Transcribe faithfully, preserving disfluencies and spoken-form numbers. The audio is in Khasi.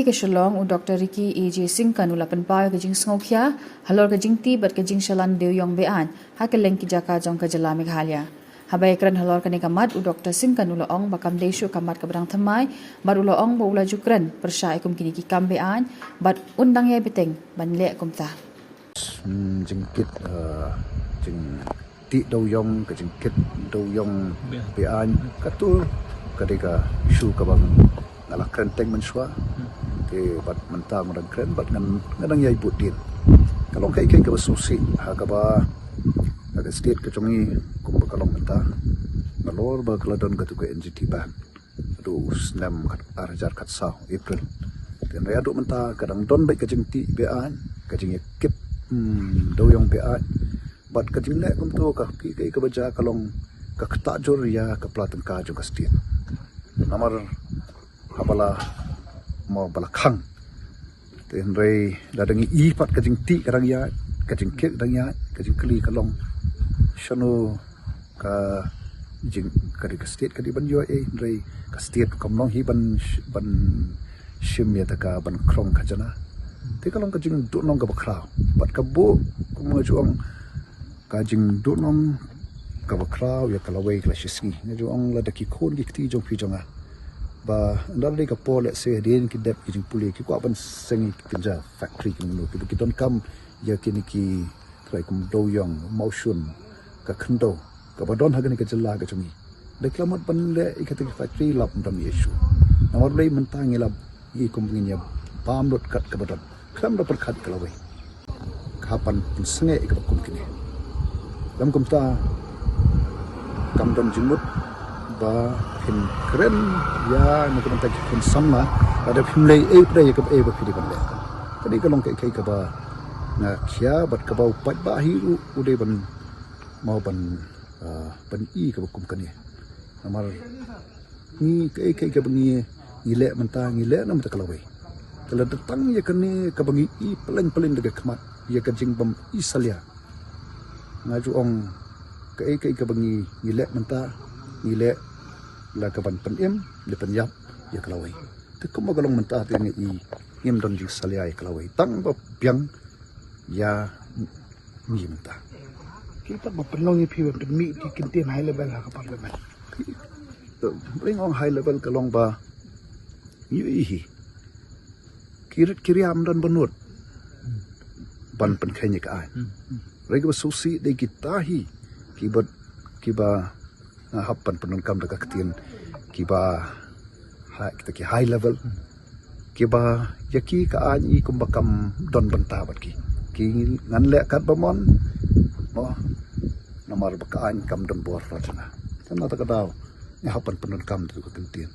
Ka Shillong, u Doctor Ricky A J Syngkon u la pynpaw ïa ka jingsngewkhia halor ka jingtih bad ka jingshalan dewïong beaiñ ha kylleng ki jaka jong ka jylla Meghalaya. Haba ïakren halor kane ka mat, u Doctor Syngkon u la ong ba kam dei shuh ka mat kaba dang thymmai bad u la ong ba u la ju kren pyrshah ïa kum kine ki kam beaiñ bad un dang ïai bteng ban leh kumta. Hmm, jingkit, uh, jingtih dewïong, ka jingkit dewïong beaiñ, katu ka dei ka issue kaba nga la kren teng mynshuwa. Te bad mynta nga dang kren bad ngan, nga dang ïai bud dien. Ka long kaei kaei kaba sngewsih ha kaba, ha ka state ka jong ngi kumba ka long mynta. Nalor ba ka la don katu ka N G T ban haduh u snem khat, ar hajar khatsaw April. Te hynrei haduh mynta ka dang don beit ka jingtih beaiñ, ka jingïakit, hmm, dewïong beaiñ. Bad ka jingleh kumto, ka ki, ka, kaba jia ka long ka ktah jur ïa ka pla tyngka jong ka state. Namar haba la, mo ba la khang. Te hynrei lada ngi i pat ka jingtih ka dang ïaid, ka jingkit ka dang ïaid, ka jingkylli ka long shano ka jing, ka dei ka state ka dei ban ïoh ei, hynrei ka state kam long hi ban sh-, ban shim ïa ta ka ban krong khajana. Te ka long ka jingduhnong kaba khraw. Bad ka buh, kum nga ju ong, ka jingduhnong kaba khraw ïa ka lawei ka la shisngi. Nga ju ong lada ki khun ki kti jong phi jong nga, ba ynda la dei ka por, let's say, hadien ki dep ki jingpule, ki kwah ban seng ïa ki kynja factory ki mano, ki, ki donkam ïa kine ki trai kum dewïong, mawshun, ka khyndew kaba don ha kane ka jylla ka jong ngi. Da ki la mut ban leh ïa kata ki factory, lap ym don issue. Namar balei mynta ngi la i kum ngin ïa bam lut kat kaba don. Khlem da pyrkhat ïa ka lawei. Ka hap ban pynsangeh ïa kaba kum kine. Lem kumta kam don jingmut ba phin kren ïa na ka bynta ki khun samla, lada phim leh ei pat ei ïa kaba ei ba phi dei ban leh. Kane ka long kaei kaei kaba nga khia bad kaba u paidbah hi ruh u dei ban, mo ban, ah, ban i kaba kum kane. Namar ngi kaei kaei kaba ngi, ngi leh mynta, ngi leh na ka bynta ka lawei. Te lada tang ïa kane kaba ngi i pylleng pylleng da ka khmat, ïa ka jingbym i salia. Nga ju ong kaei kaei kaba ngi, ngi leh mynta, ngi leh la ka ban pynim, la pynïap ïa ka lawei. Te kumba ka long mynta te ngi i, ngim don jingsalia ïa ka lawei. Tang ba biang ïa ngi mynta. Ki pat ba pynlong ïa phi ban pynmih ki kyntien high level ha ka parliament. Ring ong high level ka long ba ngi ïohi hi. Ki rit ki riam don bynrut ban pynkheiñ ïa ka aiñ. Hynrei kiba sngewsih dei kita hi kiba, kiba nga hap ban pyndonkam da ka ktien kiba ha, kita ki high level. Kiba ïa ki ka aiñ i kumba kam don bynta bad ki. Ki ngan leh katba mon. Mo, namar ba ka aiñ kam don bor rajana. Te na kata ka daw nga hap ban pyndonkam da ka ktien.